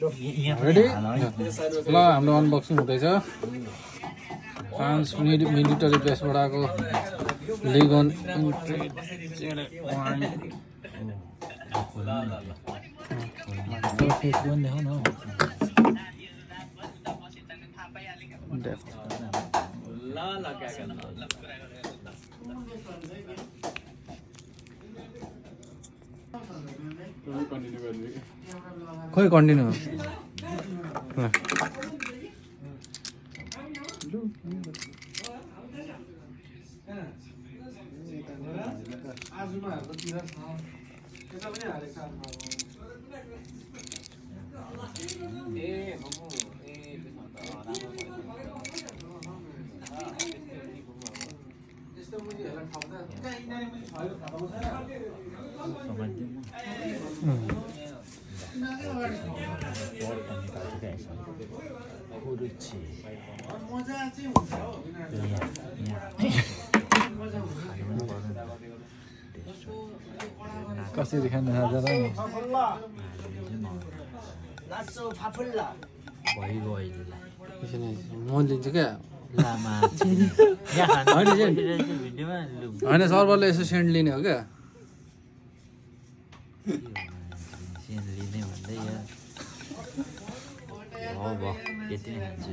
ready ल हाम्रो unboxing हुँदैछ फ्रान्स मिलिटरी बेसबाट आएको लिगन खोइ कन्टिन्यू कसरी खान थाल्छ र नि म लिन्छु क्या होइन सर्भरले यसो सेन्ड लिने हो क्या लिने भन्दै हो यति नै खान्छु